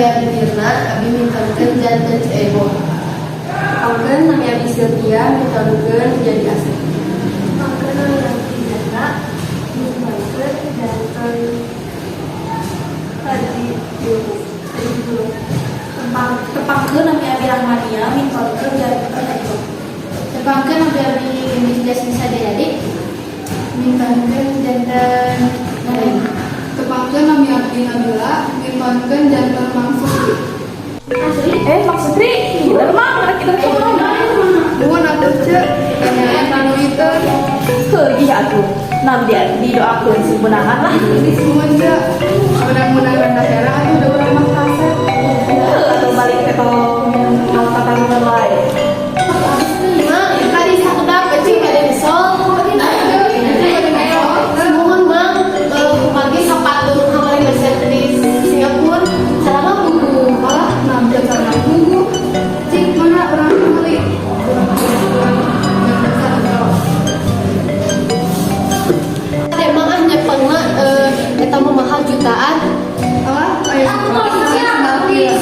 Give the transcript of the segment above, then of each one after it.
nami abdi Mirna, abdi mintonkeun janten Ceu Eboh. Tepangkeun, nami abdi Sylvia, mintonkeun jadi Asep. Tepangkeun, nami abdi Zahra, mintonkeun janten Haji Ilmu. Haji Guru. Tepangkeun, nami abdi Rahmania, mintonkeun janten Eko. Tepangkeun, nami abdi Gendis Jasmisa Jayadi, mintonkeun janten Neneng. Tepangkeun, nami abdi Nabila, mintonkeun janten Mang Sukri. Eh, Mang Sukri, gila Mang, rek kita kumaha? Nuhun atuh, Ceu, tanyaan anu itu. Heuh, atuh. Nam dia didoakeun sing beunangan lah. Nuhun, Ceu. Menang-menang randa hera atuh da urang mah kasep. Heuh, atuh balik ke tong tatanggungan wae. Mang, tadi sakedap Ece bade misol. Sumuhun, Mang, kumargi sapatu kamari resep di Singapura. Carana puguh. Alah, nah cara puguh. Cik, mana urang meuli? Urang jangan satu. Emang ah nyepengna eta mah mahal jutaan. Alah, aya sendal kieu.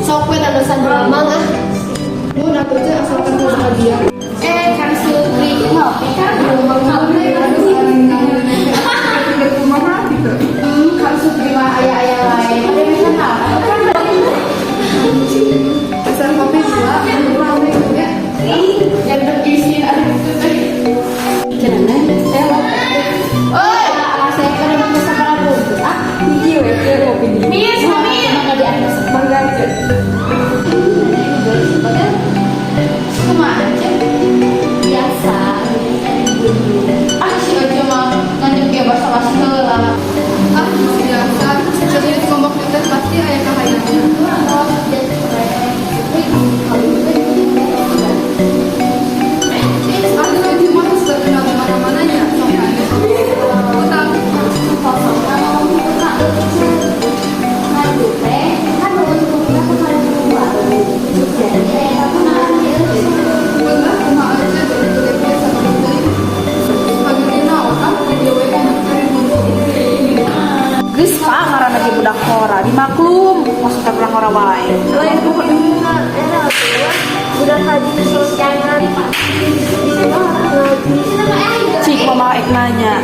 Sok we tanosan heula, Mang, ah. Nuhun atuh, Ceu, asalkan bahagia. Eh, Kang Sukri ngopi kan? Aduh, aing ngambil kumaha gitu. Kang Sukri mah aya-aya wae. Ada bisa naon? Pesan kopi dua, anu rame ya. Janten isin aduh itu teh. Cenah, eh. Oi, saya kan emang sabaraha bungkus ah. Hiji we teh kopi di. Mir, Mir. Mangga di atas. Mangga, Ceu. Kumaha aja? Biasa. Ah, si Ojo mah nganjuk ge basa-basi heula. Ah, biasa. Serius ngomong teh pasti aya kahayangna. Oh, Ah, Ojo mah geus terkenal di mana-mana nya. Sok aya. Utang. Kosongna ngomong ka Ece. Maju teh kan untungna kemarin baru. Jadi eta mah Nuhun lah, kumaha aja begitu ge biasa teuing. Pagi naon ah di dieu we kan ngomong. Geus pak ngaranna ge budak ngora, dimaklum maksudna budak ngora wae. Lain pokoknya era tuh budak haji jangan ngaji. Cik, mama ek nanya.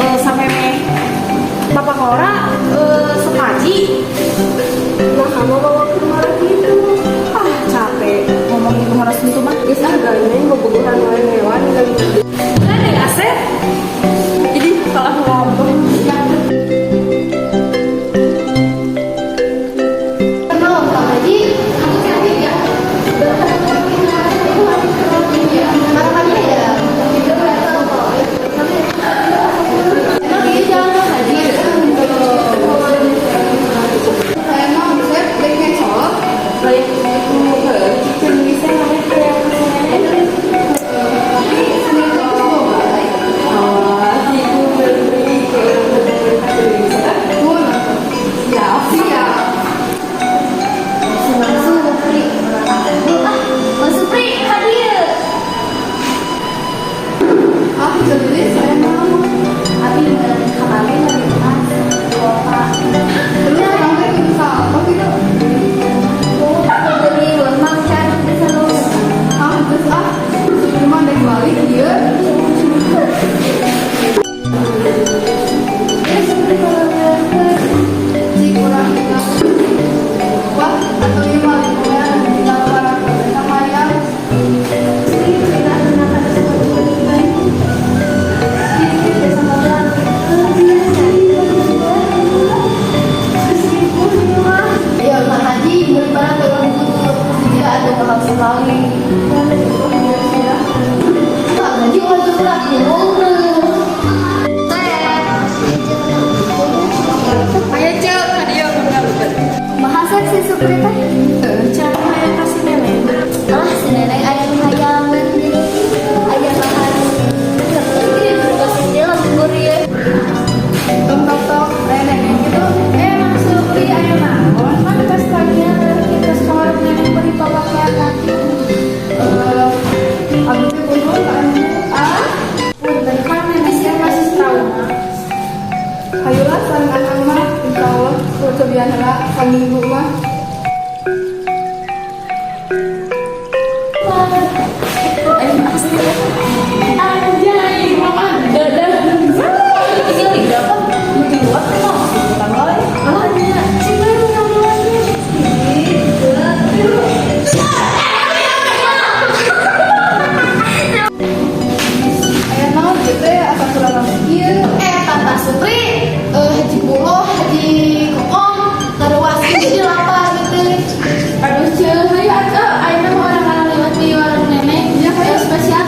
Eh, sampai meh bapak ngora sok ngaji. Nah, kamu bawa kemana gitu? Ah, capek ngomongin ngora itu mah. Geus ah gandeng bobogohan wae hewan kali. Gandeng Asep. Jadi salah ngomong. Kenal Kang Haji, aku cantik ya. Harapannya ya. Emang iya jalan Kang Haji? Saya mau bisa dek ngecol. Lain itu heuh, cicing bisa maneh teh yang Tapi seni itu boga. cobian heula saminggu mah.